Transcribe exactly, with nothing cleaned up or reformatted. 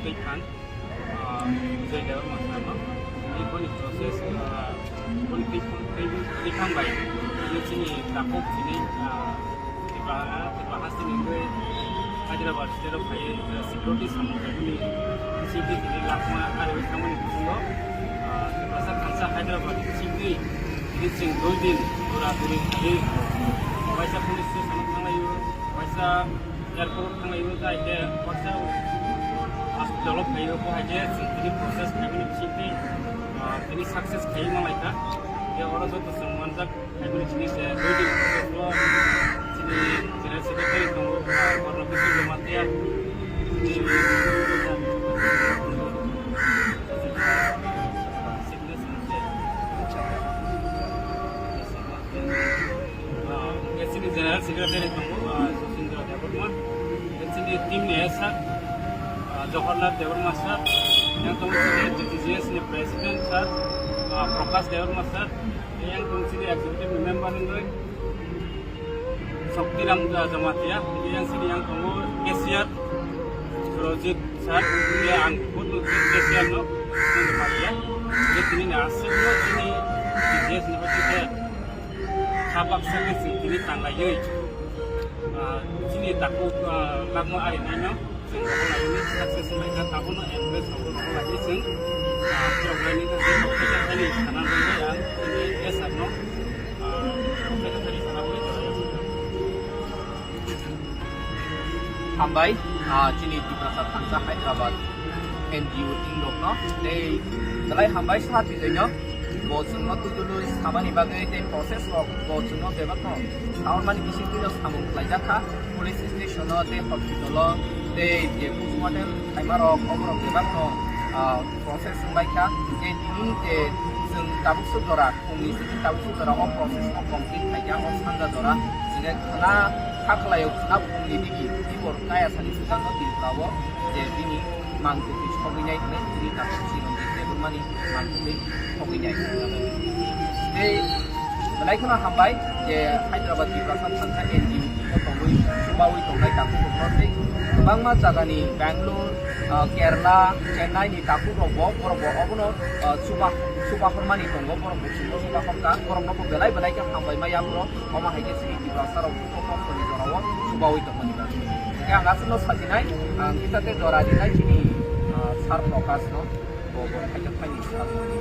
Tei phan, ah, Vijay Debbarma sir no, tei boni process, ah, boni tei, tei, tei phan bai, bini chini takhuk chini, ah, Tipraha, Tipraha sini wngwi Hyderabad state o phaiwi, ah, security samung khaimani, safety chini lakma, ari wngwi thangmani bisingo, ah, Tiprasa thansa Hyderabad safety, tini chwng dui din dura duri khawi, waisa police station o thanglaio, waisa airport thanglaio, jai khe baksa hospital o phaio, bo hai khe chwng tini process khaimani bisingtwi, ah, tini success khaiwi manlaikha. Khe oro joto chwng manjak khaimani sini se dui din process o chini general secretary tongo, ah, Borno Bising Jamatia. Ah, chini General Secretary tongo, ah, Sosindra Debbarma. Chini team ni S R, ah, Jawaharlal Debbarma sir. Yang tongo chini T T G S ni President sir, ah, Prakash Debbarma sir. Yang tongo chini Executive Member wngwi Shaktiram, ah, Jamatia. Yang chini yang tongo cashier Surajit sir, ya ang photo khe khe ano, ano maya. Ye tini na aswk no tini, T T G S no tini khe habak sani sing tini tanglaiwi. Ah, chini takhuk, ah, lakma ari naino, chwng rohor laini success wnglaikha, tabono embrace rohor laini chwng, ah, program ni thani, thani sana wngwi ang tini S R no, ah, thani sana wngwi. Hambai, ah, chini Tiprasa thansa Hyderabad N G O team rokno tei belai hambai sa twijaino. Bo chwngno twi twi samani bagwi tei process rok bo chwngno bebakno saormani bisingtwino samung khlaijakha. Police station o tei hospital o tei je kuchukmate khaima rok oborok bebakno, ah, process wngbaikha. Je tini je chwng tabukso jora Phungni simi tabuk jora o process o complete khaikha, o sanja jora. Chini khwna khaklai o khwna phungni digi tibor kaya sani swkang no Tripura o je bini mangtwi sogwi nai hwnwi chini tabuk Chiranjit Debbarma ni mangtwi sogwi nai. Tei belai kheno hambai je Hyderabad Tiprasa thansa N G O o tongwi chubawi tongnai tabuk rokno tei kwbangma jagani Bangalore, ah, Kerala, Chennai ni tabuk rok bo borok bo obono, ah, chuba chuba hormani tongo, borok bo chwngno chuba horkha, borokno bo belai belai khe hambai maya borok, omo hai khe chini Tiprasa rok bukhuk kosoni jorao chubaui tongmani bagwi. Hingkhe ang aswkno sajinai, ang kisa tei jora rinai chini, ah, sir Prakash no, bo bo hai khe phaini sir no.